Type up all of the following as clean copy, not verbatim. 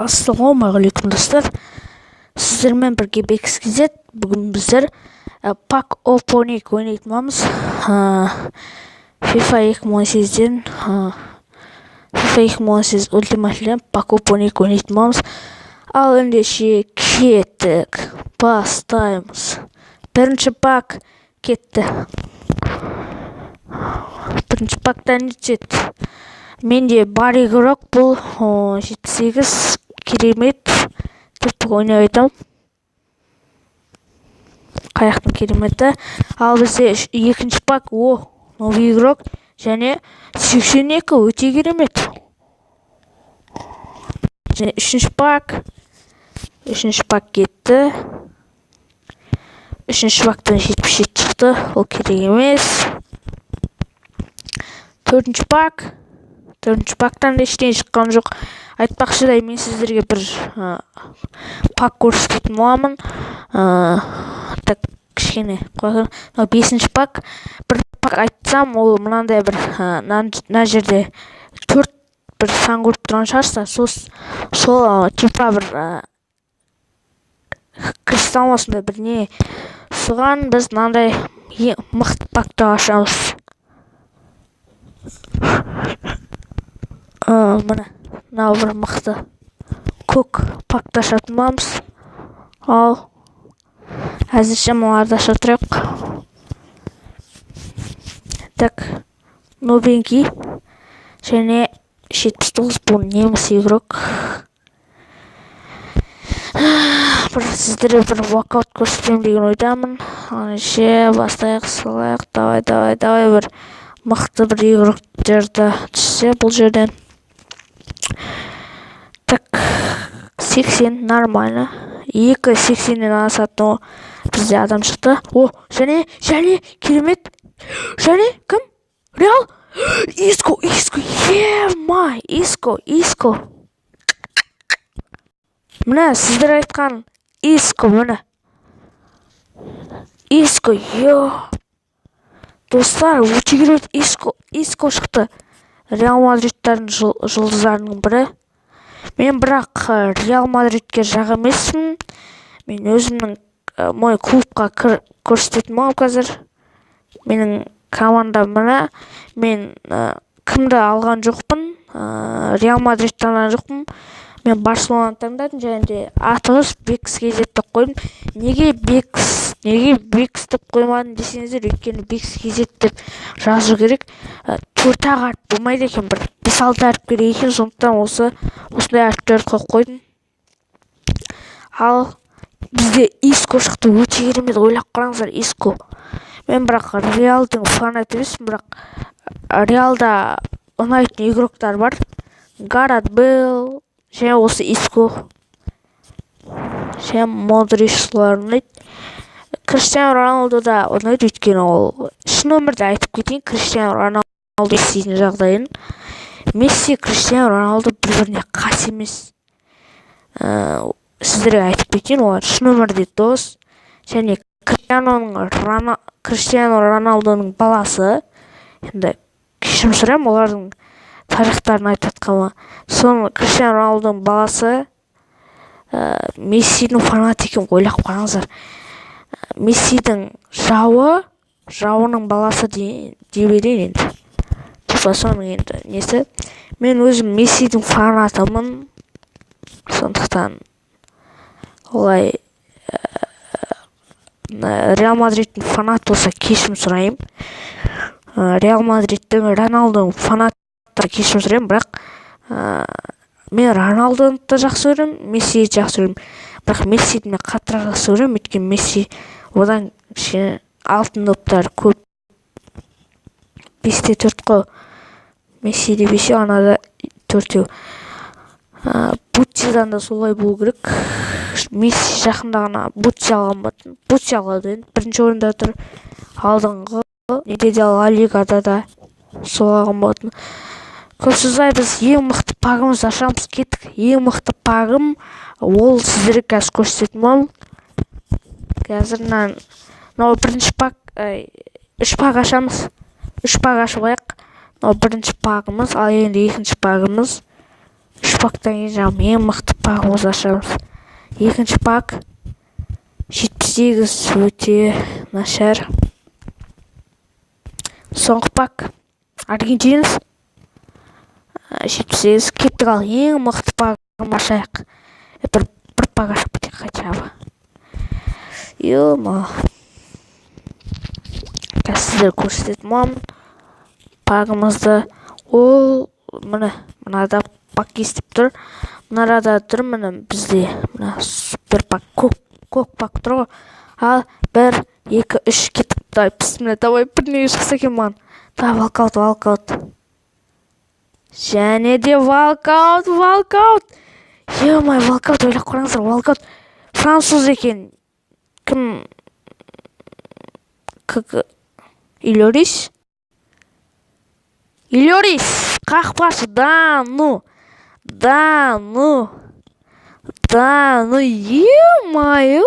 Ассалаумағалейкум, достар! Сіздермен бірге Бекс KZ. Бүгін біздер пак опенинг ойнайтын боламыз. FIFA 2018-ден, FIFA 2018 Ultimate пак опенинг ойнайтын боламыз. Ал ендеше кеттік, бастаймыз. Бірінші пак кетті. Бірінші пактан не түседі? Менде бар игрок бұл 78, керемет деп ойнап айтамын. Қаяқтың кереметі? Ал бізде екінші пак, о, новый игрок және 82, өте керемет. Және үшінші пак, үшінші пак кетті. Үшінші пактан 77 шықты, ол керек емес. Төртінші пак, төртінші пактан да ештеңе шыққан жоқ. Айтпақшыдай, мен сіздерге бір пак көрсететін боламын. Так, кішкене мынау бесінші пак. Бір пак айтсам, ол мынандай бір мына жерде төрт бір сан көріп тұрған шығарсыздар. Сол типа бір кристалл, осындай бір не. Соған біз мынандай мықты пакты ашамыз. Міне, мынау бір мықты көк пакты ашатын боламыз. Ал әзірше мыналарды аша тұрайық. Так, новенький және 79, бұл неміс игрок. Бір сіздерге бір walkout көрсетемін деген ойдамын. Ендеше бастайық, салайық. Давай, давай, давай, бір мықты бір игроктерді түссе бұл жерден. Так, 80, нормально. Екі 80-нен асатын бізде адам шықты. О, және керемет. Және кім? Реал? Иско, Иско, ема, Иско, Иско. Міне, сіздер айтқан Иско, міне. Иско, ё. Достар, өте керемет Иско, Иско шықты. Реал Мадридтардың жұлдыздарының бірі. Мен бірақ Реал Мадридке жақ емеспін. Мен өзімнің мой клубқа көрсететін боламын қазір. Менің командам міне. Мен кімді алған жоқпын? Реал Мадридті алған жоқпын. Мен Барселонаны таңдадым және де атымыз Бекс KZ деп қойдым. Неге Бекс, неге Бекс деп қоймадым десеңіздер, өйткені Бекс KZ деп жазу керек. Төрт ақ әріп болмайды екен, бір бес алты әріп керек екен, сондықтан осындай әріптерді қойып қойдым. Ал бізде Иско шықты, өте керемет, ойлап қараңыздар, Иско. Мен бірақ Реалдың фанаты емеспін, бірақ Реалда ұнайтын игроктар бар. Гарет Бейл және осы Иско және Модрич, солар ұнайды. Криштиану Роналду да ұнайды, өйткені ол, шын өмірде айтып кетейін, Криштиану Роналду Мессидің жағдайын. Месси, Криштиану Роналду бір біріне қас емес. Сіздерге айтып кетейін, олар шын өмірде дос. Және Криштиану Роналдоның баласы, енді кешірім сұраймын олардың тарихтарын айтып жатқаныма, соны Криштиану Роналдоның баласы Мессидің фанаты екен, ойлап қараңыздар. Мессидің жауы, жауының баласы дей берейін енді. Типа соның енді несі. Мен өзім Мессидің фанатымын, сондықтан олай Реал Мадридтің фанаты болса, кешірім сұраймын. Реал Мадридтің, Роналдоның фанаты, кешірім сұраймын, бірақ мен Роналдоны да жақсы көремін, Мессиді жақсы көремін. Бірақ Мессиді мен қаттырақ жақсы көремін, өйткені Месси одан кішкене алтын доптар көп. 5-те 4 қой. Мессиде бесеу, анада төртеу. Бутсидан да солай болу керек. Месси жақында ғана Бутси алған болатын. Бутси алады енді, бірінші орында тұр. Алдыңғы неде де, Ла Лигада да сол алған болатын. Көп созбай, біз ең мықты пагымызды ашамыз, кеттік. Ең мықты пагым ол сіздерге қазір көрсететін боламын. Қазір мынау бірінші пак, үш пак ашамыз. Үш пак ашып алайық. Мынау бірінші пагымыз, ал енді екінші пагымыз. Үш пактан кейін жаңағы ең мықты пагымызды ашамыз. Екінші пак 78, өте нашар. Соңғы пак аргентинец 78. Кеттік, ал ең мықты пагын ашайық. Бір пак ашып кетейік хотя бы. Ё-ма. Қазір сіздер көрсететін боламын пагымызды. Ол міне мынада пак естіп тұр. Мынарада тұр, міне бізде мына супер пак, көк пак тұр ғой. Ал 1, 2, 3, кеттік. Давай, бісміллә, давай, бірдеңе шықса екен маған. Давай, walkout, walkout. Және де walkout, walkout. Ё-моё, walkout, ойлап қараңыздар, walkout. Француз екен. Кім? К Илорис? Илорис, қақпашы, да, ну. Да, ну. Да, ну, ё-моё.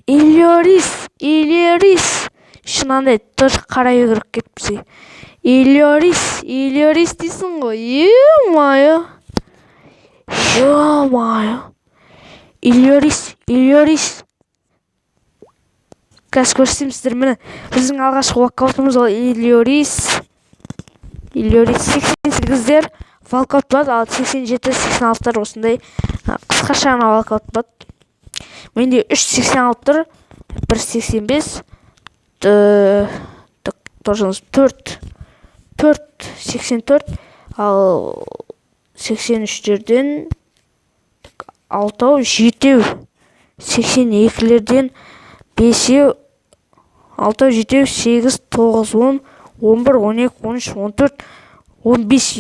Илорис, Илорис. Шынандай тоже қара игрок келіп бізге. Илорис, Илорис дейсің ғой. Ё-моё. Ё-моё. Илорис, Илорис. Қазір көрсетемін сіздер, міне. Біздің алғашқы walkout-ымыз ол Илорис. Илорис 88-дер walkout болады, ал 87, 86-тар осындай қысқаша ғана walkout болады. Менде 3.86 тұр, 1.85, тоже 4, 4.84, ал 83-терден 6, 7, 82-лерден 5, 6, 7, 8, 9, 10, 11, 12, 13, 14, 15,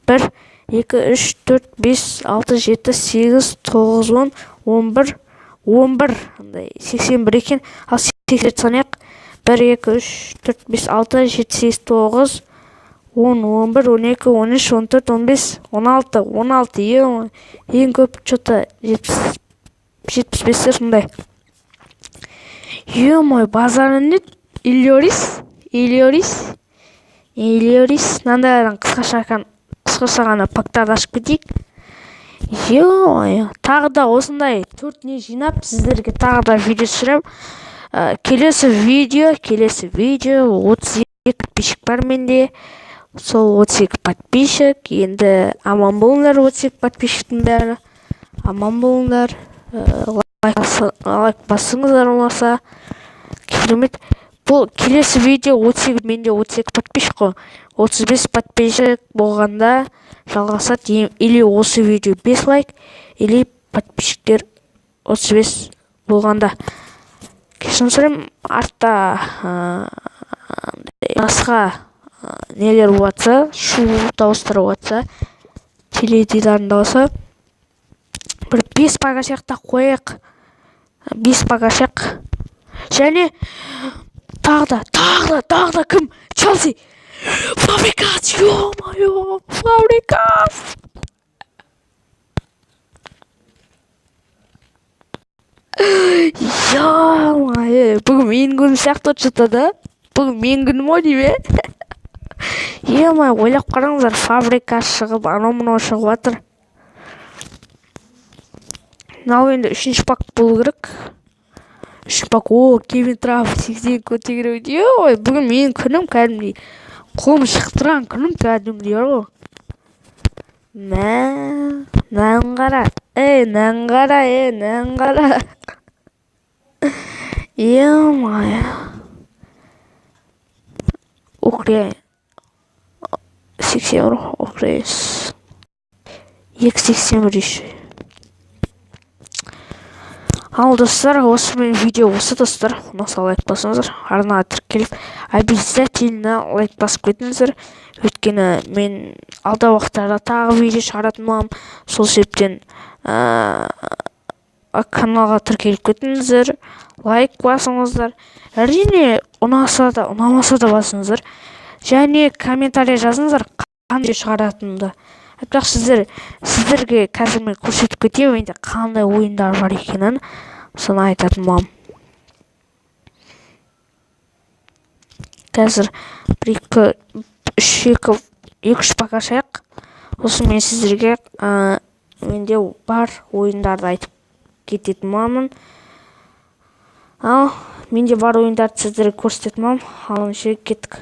1, 2, 3, 4, 5, 6, 7, 8, 9, 10, 11, 11, андай 81 екен. Ал 87 санайық. 1, 2, 3, 4, 5, 6, 7, 8, 9, 10, 11, 12, 13, 14, 15, 16, 16, ең көп что-то 75-тер сондай. Ё-моё, базары не? Илорис, Илорис, Илорис. Мынандайдан қысқаша ғана пактарды ашып кетейік. Ё-моё, тағы да осындай 4 не жинап сіздерге тағы да видео түсіремін. Келесі видео 32 подписчик бар менде. Сол 32 подписчик. Енді аман болыңдар, 32 подписчиктің бәрі. Аман болыңдар. Лайк басыңыздар болмаса. Керемет. Бұл келесі видео 32, менде 32 подписчик қой. 35 подписчик болғанда жалғасады. Или осы видео 5 лайк, или подписчиктер 35 болғанда. Кешірім сұраймын, артта басқа нелер болса, шу дауыстар болса, теледидардың дауысы. Бір 5 пак ашайық та қояйық. 5 пак ашайық. Және тағы да кім? Челси. Фабрикас, ё-моё, Фабрикас. Ё-моё, бүгін менің күнім сияқты что-то да? Бүгін менің күнім ғой деймін, е? Ё-моё, ойлап қараңыздар, Фабрикас шығып, анау мынау шығып жатыр. Мынау енді 3-ші пак болу керек. 3-ші пак, о, Кевин Трапп 80 көтеріп. Ё-моё, бүгін менің күнім кәдімгідей. Қолым шығып тұрған күнім кәдімгідей бар ғой. Мә, мынаны қара. Ей, мынаны қара, ей, мынаны қара. Ё-моё. Украина. 81, Украина. 2.81 еще. Ал достар, осымен видео осы достар. Ұнаса лайк басыңыздар, арнаға тіркеліп, обязательно лайк басып кетіңіздер. Өйткені мен алдағы уақыттарда тағы видео шығаратын боламын. Сол себептен каналға тіркеліп кетіңіздер, лайк басыңыздар. Әрине, ұнаса да, ұнамаса да басыңыздар. Және комментарий жазыңыздар, қандай шығаратынымды. Бірақ сіздерге қазір мен көрсетіп кетемін, енді қандай ойындар бар екенін, соны айтатын боламын. Қазір 1, 2, 3, 2, 2, 3 пак ашайық. Сосын мен сіздерге менде бар ойындарды айтып кететін боламын. Ал менде бар ойындарды сіздерге көрсететін боламын. Ал ендеше кеттік.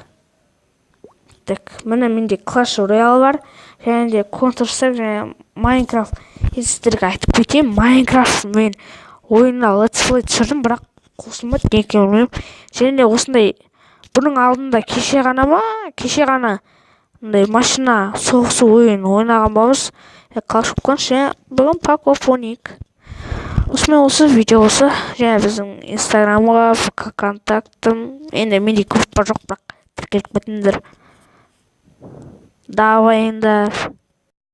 Так, міне, менде Clash Royale бар және де Counter Strike және Minecraft. Енді сіздерге айтып кетейін, Minecraft мен ойынына летсплей түсірдім, бірақ қосылмады, неге екенін білмеймін. Және де осындай бұның алдында кеше ғана ма, кеше ғана мындай машина соғысу ойынын ойнаған боламыз, Clash of Clans, және бүгін Покофоник. Осымен осы видео осы. Және біздің Инстаграмға, ВКонтактым, енді менде группа жоқ, бірақ тіркеліп кетіңдер. Давай енді.